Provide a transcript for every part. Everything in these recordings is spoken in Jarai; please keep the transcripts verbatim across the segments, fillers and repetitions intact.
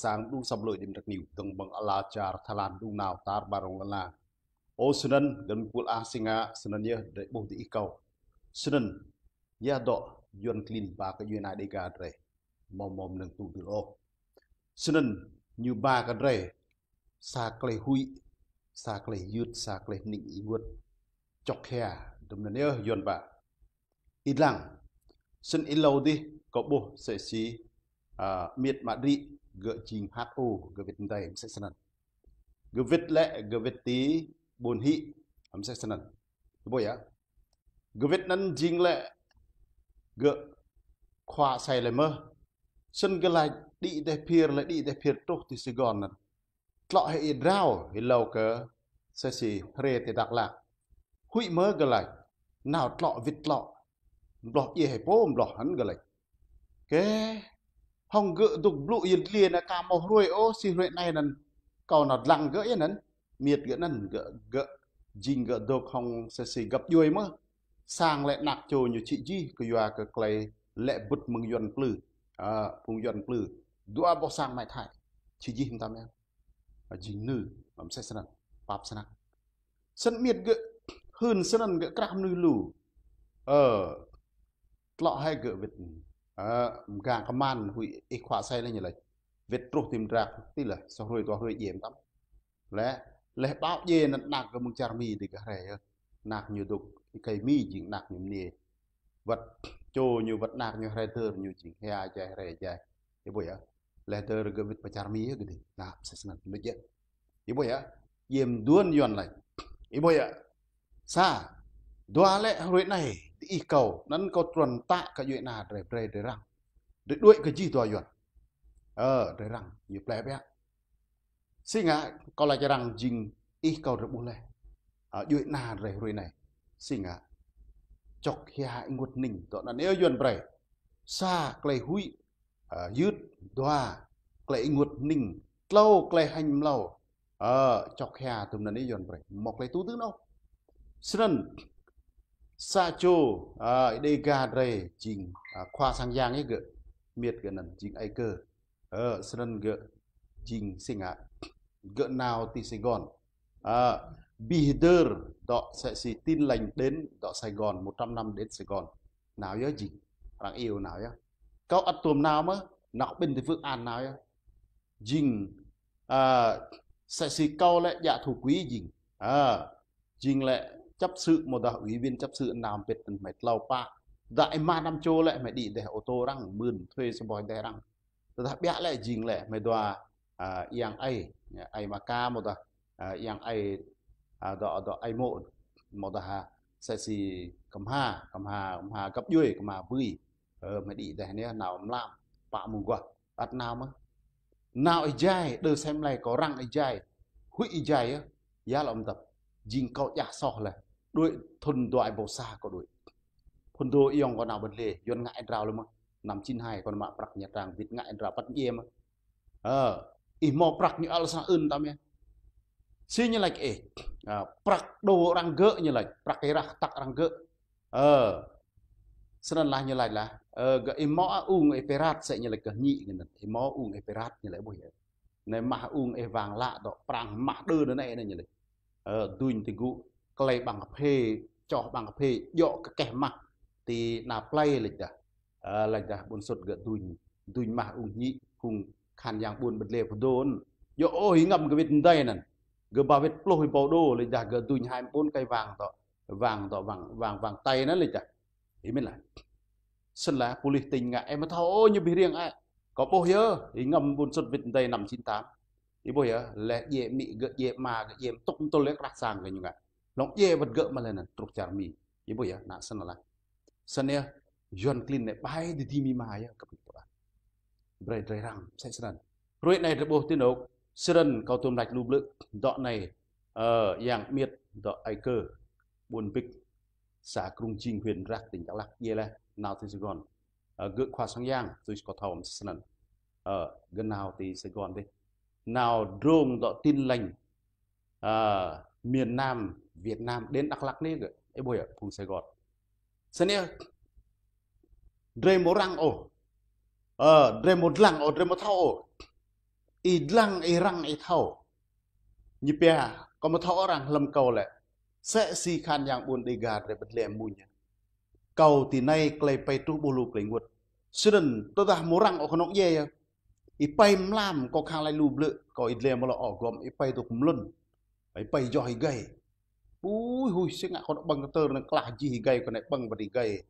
sang đung săp lôi đĭm trăk niu, dơ̆ng ƀơ̆ng ala čar Thái Lan đung nao tar ƀar rŏng lăn la. Ơ, snăn, găn kul ah sing ah, snăn yơh, drei ƀuh ti ih kâo. Snăn, ya dŏ, Yuăn klin ba kơ djuai ania Dega drei. Mâo mâo mơnơ̆ng tŭ dưn ôh. Snăn, ñu ba kơ drei, sa klei huĭ, sa klei yưt, sa klei hning ênguôt. Čŏk hia, dŭm anăn yơh Yuăn ba. Ih dlăng. Snăn ih lâo dih, kâo ƀuh msĕ si, a, miêt mă đĭ, gơ̆ jing H O, gơ̆ wĭt mdei, msĕ snăn. Gơ̆ wĭt lĕ, gơ̆ wĭt ti ƀuôn Hĭ, msĕ snăn. Ih ƀuh yơh. Gơ̆ wĭt anăn jing lĕ, gơ̆ khua asei lĕ mơh. Snăn gơ̆ lač đĭ dêh phiơr, lĕ đĭ dêh phiơr truh ti Sài Gòn anăn. Tlŏ hĕ ih drao, ih lâo kơ msĕ si hriê ti Dak Lak. Huĭ mơh gơ̆ lač, nao tlŏ wĭt tlŏ. Mbloh djiê hĕ pô, mbloh hăn gơ̆ lač. Kơ, hŏng gơ̆ dôk blŭ yơh dliê anăn ka mâo hruê ôh, si hruê anei anăn. Kâo nao dlăng gơ̆ yơh anăn. Miêt gơ̆ anăn, gơ̆, gơ̆, jing gơ̆ dôk hŏng msĕ si găp djuê mơh. Sang lĕ anak čô ñu čhĭ jih, kyua kơ klei lĕ bŭt mơ̆ng Yuăn plư. A, phung Yuăn plư. Dua boh sang amai Thái. Čhĭ jih mtam yơh. A, jing nư, msĕ snăn, pap snăk. Snăn miêt gơ̆, hưn snăn gơ̆ krah mnuih lu. Ơ, tlŏ hĕ gơ̆ wĭt. Ơ, mgang kman huĭ ih khua asei lĕ ñu lač. Wĭt truh ti mdrak ti leh, sa hruê dua hruê djiê mtam. Leh, leh ƀâo djiê anăn anak gơ̆ mơ̆ng čar Mi dih gơ̆ hriê yơh. Anak ñu dôk êkei Mi jing anak ñu mniê. Wăt čô ñu wăt anak ñu hriê dơr ñu jing hia jai hriê jai. Ih ƀuh yơh. Leh dơr gơ̆ wĭt pơ čar Mi yơh gơ̆ dih. Nă, msĕ snăn, luč yơh. Ih ƀuh yơh. Djiê mduôn Yuăn lač. Ih ƀuh yơh. Sa. Dua lĕ hruê anei, ti ih kâo, anăn kâo trŭn mtă kơ djuai ania drei, drei, drei răng. Drei đuĕ kơ jih dua Yuăn. Ơ, drei răng, ñu plei ƀiă. Si ngă, kâo lač arăng jing ih kâo drei ƀuh leh. A, djuai ania drei hruê anei. Si ngă. Čŏk hia ênguôt hning. Dŏ anăn yơh Yuăn brei. Sa klei huĭ, a, yưt, dua klei ênguôt hning, tlâo klei hêñ mlâo. A, čŏk hia dŭm anăn yơh Yuăn brei. Mâo klei tŭ dưn ôh. Snăn sa čô, a, Dega drei jing, a, khua sang yang yơh gơ̆. Miêt gơ̆ anăn jing ai kơ. Ơ, snăn gơ̆ jing si ngă. Gơ̆ nao ti Sài Gòn. Ơ, bi dơr dŏ msĕ si Tin Lành đến dŏ Sài Gòn, một trăm năm đến Sài Gòn. Nao yơh jing. Arăng iêu nao yơh. Kâo ăt tuôm nao mơh, nao ƀĭn ti Phước An nao yơh. Jing, ơ, msĕ si kâo lĕ djă thủ quỹ jing. Ơ, jing lĕ chấp sự amâodah ủy viên chấp sự nao mbĭt anăn hmei tlâo pă. Dah ih mă năm čô lĕ hmei đĭ dêh ô tô arăng, mưn thuê sa boh dêh arăng. Tơdah ƀiă lĕ jing lĕ hmei dua, a, ayŏng ai, ai Maka amâodah, a, ayŏng ai, a, dŏ, dŏ ai Mô̆, amâodah, a, msĕ si kơmha, kơmha, kơmha găp djuê, kơmha bưi. Ơ, hmei đĭ dêh anei nao mlam, pă mơguah, ăt nao mơh. Nao êjai, đơ sem lei kâo răng êjai, huĭ êjai yơh, ya lŏ mdăp, jing kâo djă soh leh, đuĕ thŭn dua êbâo sa kâo đuĕ. Phŭn dô ayŏng kâo nao ƀơ̆ng lê, Yuăn ngă êdrao leh mơh. Năm chín hai kâo nao mă prăk Nha Trang, wĭt ngă êdrao păt mdjiê mơh. Ơ, ih mâo prăk ñu ăl sa ưn tam yơh. Si ñu lač ih, a, prăk đô arăng gơ̆ ñu lač, prăk êrah tăk arăng gơ̆. Ơ, snăn lah ñu lač lah, ơ, gơ̆ ih mâo a ung ih pơrat sĕ ñu lač gơ̆ hñĭ gơ̆ anăn, ih mâo ung ih pơrat ñu lač ƀuh yơh. Anei mah ung ih wang lă dŏ, prang mah đơ anei anei ñu lač. Ơ, duñ ti gŭ, klei ƀăng kphê, čoh ƀăng kphê, djŏ kơ keh mah, ti anăp plei lač dah. Ơ, lač dah ƀuôn sut gơ̆ duñ, duñ mah ung hñĭ, phung khăn yang ƀuôn ƀơ̆ng lê pơdôn. Djŏ ôh ih ngăm gơ̆ wĭt mdei anăn. Gơ̆ ba wĭt pluh êbâo đô, lač dah gơ̆ duñ hai mươi bốn cây vàng dŏ, vàng dŏ, vàng, vàng, vàng tây anăn lač dah. Ih mĭn lah. Snăn lah, pôlis tỉnh ngă, ih mâo thâo ôh ñu bi hriêng ai. Kâo ƀuh yơh, ih ngăm ƀuôn sut wĭt mdei năm chín tám. Ih ƀuh yơh, leh djiê amĭ gơ̆, djiê ama gơ̆, djiê mtŭk mtŭl yơh krah sang kơ ñu ngă. Hlŏng djiê wăt gơ̆ mă leh anăn, truh čar Mi. Ih ƀuh yơh, nă snăn lah. Snăn yơh, Yuăn klin anei ƀai dơ̆ng dơ̆ng mơ̆ng mơ̆ng yơh, kơ ƀing pô. Brei, brei răng, msĕ snăn. Hruê anei drei ƀuh ti anôk, snăn kâo tuôm lač lu blư̆, dŏ anei, ơ, ayŏng miêt, dŏ ai kơ, ƀuôn Bĭk, xã Krông Jing, huyện Mdrak, tỉnh Đắk Lắk, djiê leh, nao ti Sài Gòn. Ơ, gơ̆ khua sang yang, tui kâo thâo msĕ snăn. Ơ, gơ̆ nao ti Sài Gòn dih. Nao drông dŏ Tin Lành, ơ, miền Nam Việt Nam đến Đắk Lắk anei gơ̆. Ih ƀuh yơh, phung Sài Gòn. Snăn yơh, drei mâo răng ôh. Ơ, drei mâo dlăng ôh, drei mâo thâo ôh. Ih dlăng, ih răng, ih thâo. Ñu pia, kâo mơ̆ thâo arăng hlăm kâo lĕ. Sĕ si khan yang ƀuôn Đêga drei bơdlem muñ. Kâo ti anai klei pei truh ƀuh lu klei ênguôt. Snăn tơdah mơ̆ răng ôh kơnơ̆ng djai yơh. Ih pei mlam kâo khăng lač lu blư̆, kâo ih dlem mơ̆ lŏ ôh gŏm, ih pei dôk mlŭn. Ih pei joh ih gei. Ui, hui, si ngă kâo ƀơ̆ng kơtơr anăn klah jih ih gei, kâo anei ƀơ̆ng bơ̆t ih gei.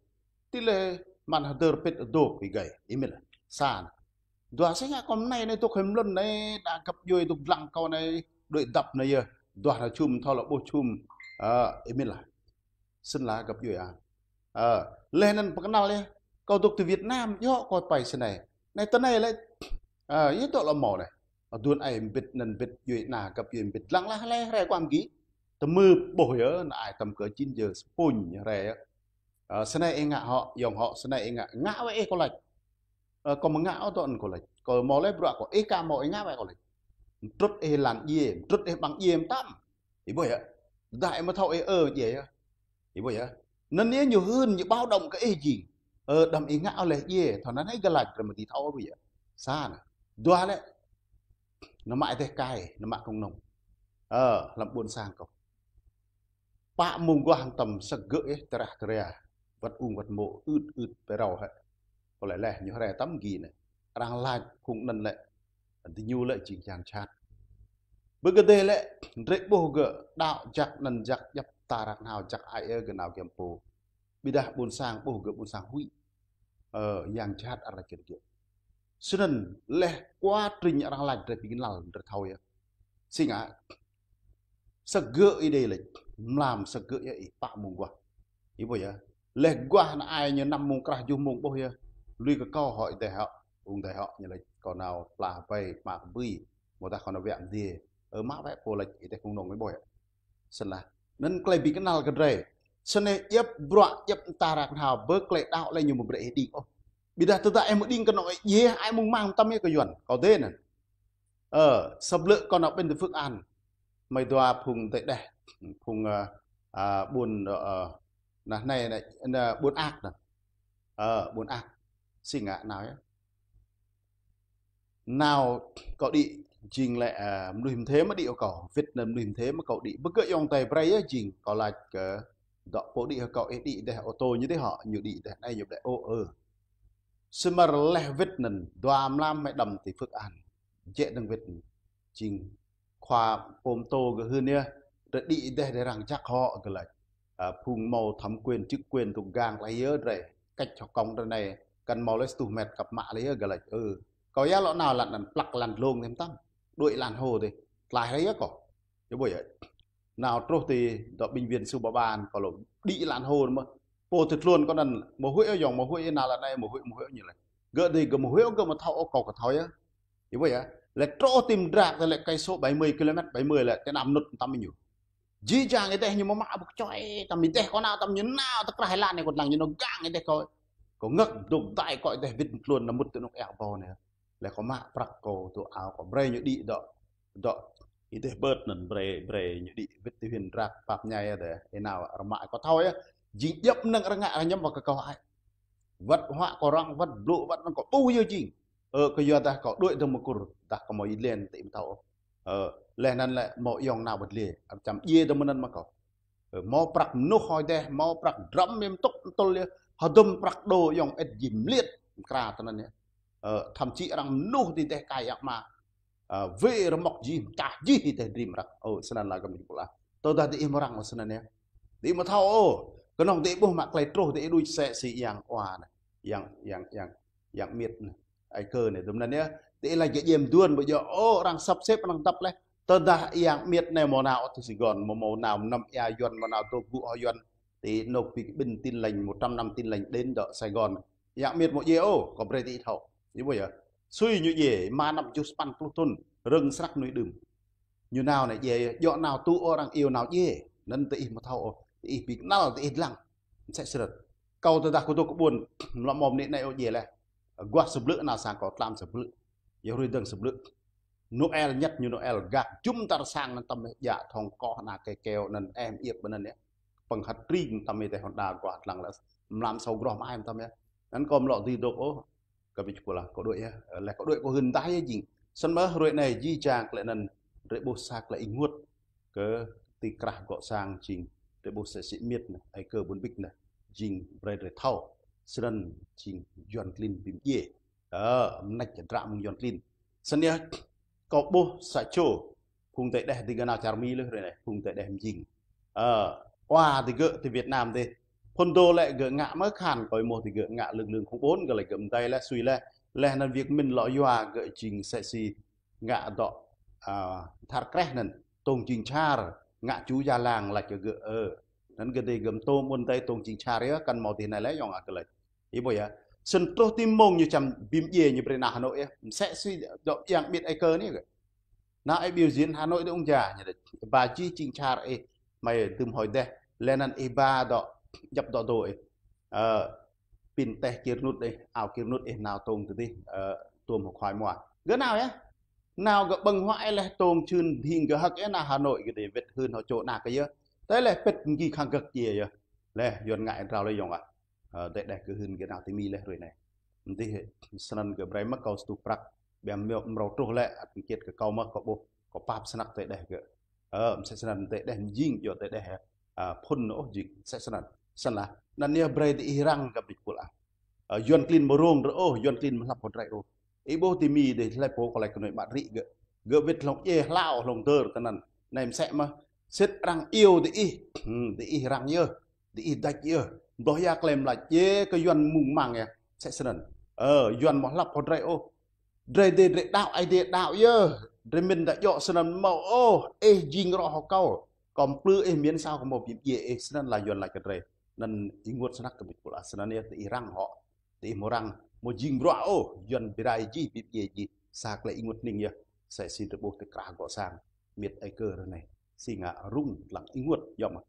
Ti lĕ măn hơdơr pĭt dôk ih gei. Ih mĭn lah. Sa anăn. Dua si ngă kâo mơnai anei dôk hĭ mlŭn anei, đa găp djuê dôk dlăng kâo anei, đuĕ dăp anei yơh. Dua anăn čum thâo lŏ ƀuh čum. Ơ, ih mĭn lah. Snăn lah găp djuê ah. Ơ, leh anăn pơkơnăl yơh. Kâo dôk ti Việt Nam, yơh kâo pei snei. Anei ti anei lĕ. Ơ, yơh dŏ lŏ mâo anei. Aduôn ai mbĭt anăn mbĭt djuê anăn găp djuê mbĭt dlăng lah leh hrei kuăm gih. Tơmưp ƀuh yơh, anăn ai tăm kơ chín giờ sa puñ hrei yơh. Ơ, snei ih ngă hŏ, yŏng hŏ, snei ih ngă, ngă wĕ ih kâo lač. Ơ, kâo mơ̆ ngă ôh dŏ anăn kâo lač. Kâo mâo leh bruă kâo, ih ka mâo ih ngă wĕ kâo lač. Mtrŭt ih lăn djiê, mtrŭt ih ƀăng djiê mtam. Ih ƀuh yơh. Dah ih mơ̆ thâo ih ơ djiê yơh. Ih ƀuh yơh. Anăn yơh ñu hưn, ñu báo động kơ ih jing. Ơ, đăm ih ngă ôh leh djiê, thâo anăn ih gơ̆ lač drei mơ̆ dưi thâo ƀuh yơh. Sa anăn. Dua lĕ. Nao mă ih deh kai, nao mă kông nông. Ơ, hlăm ƀuôn sang kâo. Pă mông guah hăng tăm săk gơ̆ ih, tơrah tơria. Wăt ung wăt mô̆, ưt ưt pơrâo hĕ. Kâo lač leh, ñu hrei tăm gih anei. Arăng lač phung anăn lĕ. Diñu lĕ jing yang jhat. Bơ gơ̆ dê lĕ, drei ƀuh gơ̆ đăo jăk anăn jăk djăp ta ră hnao jăk ai ơ gơ̆ nao giăm pô. Ƀiădah ƀuôn sang ƀuh gơ̆ ƀuôn sang huĭ. Ơ, yang jhat arăng lač kơ gơ̆. Snăn leh quá trình arăng lač drei bi kơnăl drei thâo yơh. Si ngă. Săk gơ̆ ih dê lač. Mlam săk gơ̆ yơh ih pă mông guah. Ih ƀuh yơh. Leh guah anăn ai ñu năm mông krah juh mông ƀuh yơh. Lui kơ kâo hŏ ih deh hŏ. Ung deh hŏ ñu lač kâo nao plah ƀai mă kơ bui. Mơ̆ dah kâo nao wĕ mdiê. Ơ mă wĕ pô lač ih deh kông nông ih ƀuh yơh. Snăn lah. Anăn klei bi kơnăl kơ drei. Snei djăp bruă djăp ta ră hnao bơ klei đăo leh ñu mơ̆ brei ih đing ôh. Ƀiădah tơdah ih mơ̆ đing kơnơ̆ng ih djiê, ai mông mang mtam yơh kơ Yuăn. Kâo dê anăn. Ơ, sa blư̆ kâo nao ƀĭn ti Phước An. Mơi dua phung dê deh. Phung, ơ, ơ, ƀuôn, ơ, ơ, nah anei, anei, anei, ƀuôn Ak anăn. Ơ, ƀuôn Ak. Si ngă nao yơh. Nao kâo đĭ jing lĕ, ơ, mnuih mdê mơ̆ đĭ hŏ kâo. Wĭt anăn mnuih mdê mơ̆ kâo đĭ. Bơ gơ̆ yŏng tơi brei yơh jing. Kâo lač kơ dŏ pô đĭ hŏ kâo ih đĭ deh ô tô ñu dê hŏ. Ñu đĭ deh anei ñu blĕ ô ơ. Smơr leh wĭt anăn. Dua mlam mơi đăm ti Phước An. Jĕ dơ̆ng wĭt. Jing khua pôm tô gơ̆ hưn yơh, drei đĭ deh drei răng jăk hŏ gơ̆ lač. Ơ, phung mâo thẩm quyền, chức quyền tŭ gang klei yơh drei. Cách hŏ kông drei anei, kăn mâo leh sa êtuh met kăp mă leh yơh gơ̆ lač. Ơ, kâo yơh lŏ nao lăn anăn plăk lăn dlông dê mtam. Đuĕ lăn hô dê. Tlaih leh yơh kâo. Yơh ƀuh yơh. Nao truh ti dŏ bệnh viện Sư Ba Ban, kâo lŏ đĭ lăn hô mơ̆. Pô ti tluôn kâo anăn, mâo huĭ ôh yŏng, mâo huĭ nao lăn anei, mâo huĭ, mâo huĭ ñu lač. Gơ̆ dê, gơ̆ mâo huĭ ôh, gơ̆ mơ̆ thâo ôh, kâo kơ thâo yơh. Ih ƀuh yơh, lĕ truh ti Mdrak, lĕ cây số bảy mươi ki lô mét, bảy mươi lĕ, ti anăn mnŭt mtam ñu. Jih jang ih deh ñu mơ̆ mă ƀu kčoi, tăm ih deh kâo nao, tăm ñu nao, tơkrah ih lăn anei kâo dlăng ñu nao gang ih deh kâo. Kâo ngă dôk dai kâo ih deh wĭt tluôn nao mŭt ti anôk yak ƀâo anei. Lĕ kâo mă prăk kâo, tŭ ao kâo brei ñu đĭ dŏ, dŏ ih deh ƀơ̆t anăn brei, brei ñu đĭ wĭt ti huyện Mdrak, pap ñai ih deh, ih nao rơmă kâo thâo yơh. Jing djăp mnơ̆ng arăng ngă arăng ñăm wă kơ kâo ai. Wăt huă kâo răng, wăt blŭ, wăt anăn kâo ƀuh yơh jing. Ơ, kơ yua dah kâo đuĕ dơ̆ng mơ̆ kur, dah kâo mâo ih lĕn ti ih mơ̆ thâo. Ơ, leh anăn lĕ mâo yŏng nao wăt lĕ, arăng čăm djiê dơ̆ng mơ̆ anăn mă kâo. Ơ, mâo prăk mnuih hŏ ih deh, mâo prăk drăm mơ̆ mtŭk mtŭl yơh, hơdôm prăk đô yŏng ĕt jing mliêt, mkra tơ anăn yơh. Ơ, thậm chí arăng mnuih ti deh kai yak ma. Ơ, wê rơmŏk jih, mčah jih ih deh drĭm răk. Ơ, snăn lah kơ mĭn pô lah. Tơdah ti ih mơ̆ răng ôh snăn yơh. Ti ih mơ̆ thâo ôh. Kơnơ̆ng ti ih ƀuh mă klei truh ti ih đuč sĕ si yang wa anei. Yang, yang, yang, yang miêt anei. Ai kơ anei, dŭm anăn yơh. Ti ih lač gơ̆ djiê mduôn ƀu djơ̆ ôh, arăng sắp xếp arăng dăp leh. Tơdah yang miêt anei mâo nao ôh ti Sài Gòn, mâo, mâo nao mnăm ia Yuăn, mâo nao dôk gŭ hŏ Yuăn. Ti anôk bi kƀĭn Tin Lành, một trăm năm Tin Lành đến dŏ Sài Gòn. Yang miêt mâo djiê ôh, kâo brei ti ih thâo. Ih ƀuh yơh. Sui ñu djiê, ma năm juh sa păn pluh thŭn, rơ̆ng snăk mnuih đưm. Ñu nao anei djiê yơh, djŏ nao tŭ ôh arăng iêu nao djiê. Anăn ti ih mơ̆ thâo ôh, ti ih bi kơnăl, ti ih dlăng. Msĕ snăn. Kâo tơdah kâo dôk kơ ƀuôn, mlŏ mâo mơ̆ anei ôh djiê leh. Guah sa blư̆ nao sang kâo tlam sa blư̆. Yơh hrui dơ̆ng sa blư̆. Noel ñăt ñu Noel gak jŭm tar sang anăn tăm yơh, djă thŏng koh anăn kơ keo anăn em iêp anăn yơh. Pơ̆ng hăt tring tăm yơh tơ Honda guah dlăng leh mlam sâo groh mă ai tăm yơh. Anăn kâo mlŏ dưi dôk ôh. Kơ bi čpul lah, kâo đuĕ yơh. Leh kâo đuĕ kâo hưn dah yơh jing. Snăn mơ̆ hruê anai jih jang klei anăn drei ƀuh sa klei ênguôt kơ ti krah gŏ sang jing drei ƀuh sĕ si miêt anăn, ai kơ ƀuôn bĭk anăn, jing brei drei thâo. Snăn jing Yuăn klin bi mdjiê. Ơ, mnêč dră mơ̆ng Yuăn klin. Snăn yơh, kâo ƀuh sa čô, phung tơi đeh digơ̆ nao čar Mi leh hruê anai, phung tơi đeh mjing. Ơ, wa digơ̆ ti Việt Nam dih. Phŭn dô lĕ gơ̆ ngă mơ̆ khan, kơ mơ̆ digơ̆ ngă lực lượng khủng bố, gơ̆ lĕ gơ̆ mdei leh, sui leh. Leh anăn Việt Minh lŏ yua gơ̆ jing sĕ si ngă dŏ, a, thar kreh anăn, tông jing čar, ngă ču ya lang lač kơ gơ̆, ơ. Anăn gơ̆ dih gơ̆ mtô ƀuôn tơi tông jing čar yơh, kăn mâo ti anei leh yŏng ak leh. Ih ƀuh yơh. Snăn truh ti mông ñu čăm bi mdjiê ñu brei nao Hà Nội yơh. Msĕ si dŏ yang miêt ai kơ anei gơ̆. Nao ai biểu diễn Hà Nội dih ung ja, ñu dih. Ba jih jing čar ih, mơi tŭm hơi deh. Leh anăn ih ba dŏ, djăp dŏ dô ih. Ơ, pin teh kir nut ih, ao kir nut ih nao tông tơ dih, ơ, tuôm hŏ khoai mua. Gơ̆ nao yơh. Nao gơ̆ ƀơ̆ng huă ih leh tông čhưn dhing gơ̆ hơ̆k ih nao Hà Nội gơ̆ dih wĭt hưn hŏ čô ană kơ yơh. Tơi leh pĭt ngi khăng gơ̆ djiê yơh. Leh Yuăn ngă ih drao leh yŏng ah. Ơ, tơi đeh kơ hưn gơ̆ nao ti Mi leh hruê anai. Mdih, snăn gơ̆ brei mơ̆ kâo stuh prăk. Biă mrâo truh lĕ, ăt kiêt kơ kâo mơ̆ kâo ƀuh, kâo pap snăk tơi đeh gơ̆. Ơ, msĕ snăn tơi đeh mjing, yua tơi đeh, a, phŭn ôh jing, msĕ snăn. Snăn lah, anăn yơh brei diih răng găp đĭč pul ah. Ơ, Yuăn klin mrông drei ôh, Yuăn klin mhlăp hŏ drei ôh. Ih ƀuh ti Mi dih hlei pô kơ lĕ kơ nuê ƀă rĭ gơ̆. Gơ̆ wĭt hlŏng djê hlao hlŏng dơr tơ anăn. Anei msĕ mơ̆. Sĭt arăng iêu diih. Hmm, diih răng yơh. Diih dač yơh. Boh ya klei mlač djê kơ Yuăn mŭng mang yơh. Msĕ snăn. Ơ, Yuăn mâo hlăp hŏ drei ôh. Drei dih drei đăo, ai dih đăo yơh. Drei mĭn dah djŏ snăn mâo ôh. Ih jing roh hŏ kâo. Kâo mplư ih miêng sao kâo mâo bi mdjiê ih snăn lah Yuăn lač kơ drei. Anăn ênguôt snăk găp đĭč pul ah snăn yơh diih răng hŏ. Diih mrăng, mâo jing bruă ôh, Yuăn bi rai jih, bi mdjiê jih, sa klei ênguôt hnĭng yơh, sĕ si drei ƀuh ti krah gŏ sang, miêt ai kơ ră anei, si ngă rŭng lăng ênguôt, yơh mơ̆.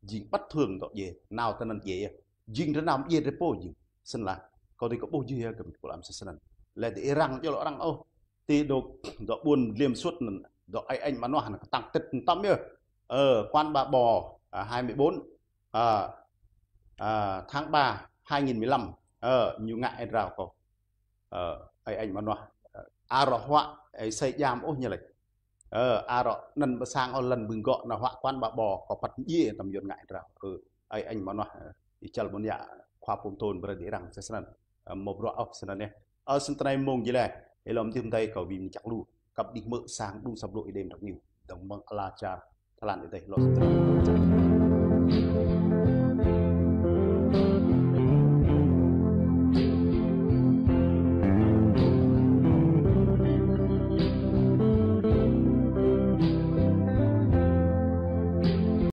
Jing bất thường dŏ djiê, nao tơ anăn djiê yơh. Jing drei nao mdjiê drei pô jing. Snăn lah, kâo dih kâo ƀuh jih yơh găp đĭč pul ah msĕ snăn. Leh diih răng djŏ lŏ răng ôh, ti dôk, dŏ ƀuôn Liêm Suốt anăn, dŏ ai anh Manoah anăn ktang tĭt mtam yơh. Ơ, quán ba bò, à, hai mươi bốn, à, à, tháng ba hai nghìn mười lăm, ơ, ñu ngă ih drao kâo. Ơ, ai anh Manoah, ơ, arăng huă, ai sĕ jam ôh ñu lač. Ơ, arăng anăn ƀơ sang ôh lăn ƀưng gŏ nao huă quán ba bò, kâo păt mdjiê tăm Yuăn ngă ih drao. Ơ, ai anh Manoah, ơ, ih čăl ƀuôn yă, khua pôm thôn brei diih răng, msĕ snăn. Ơ, mâo bruă ôh snăn yơh. Ơ, snăn tơ anei mông jih leh, ih lŏm dih mdei kâo bi mni čăk lu, kăp đĭ hmư̆ sang đŭng sa blô ih đêm răk ñu. Dơ̆ng mơ̆ng ala čar, tơlan ih dih lŏm snăn tơ anei.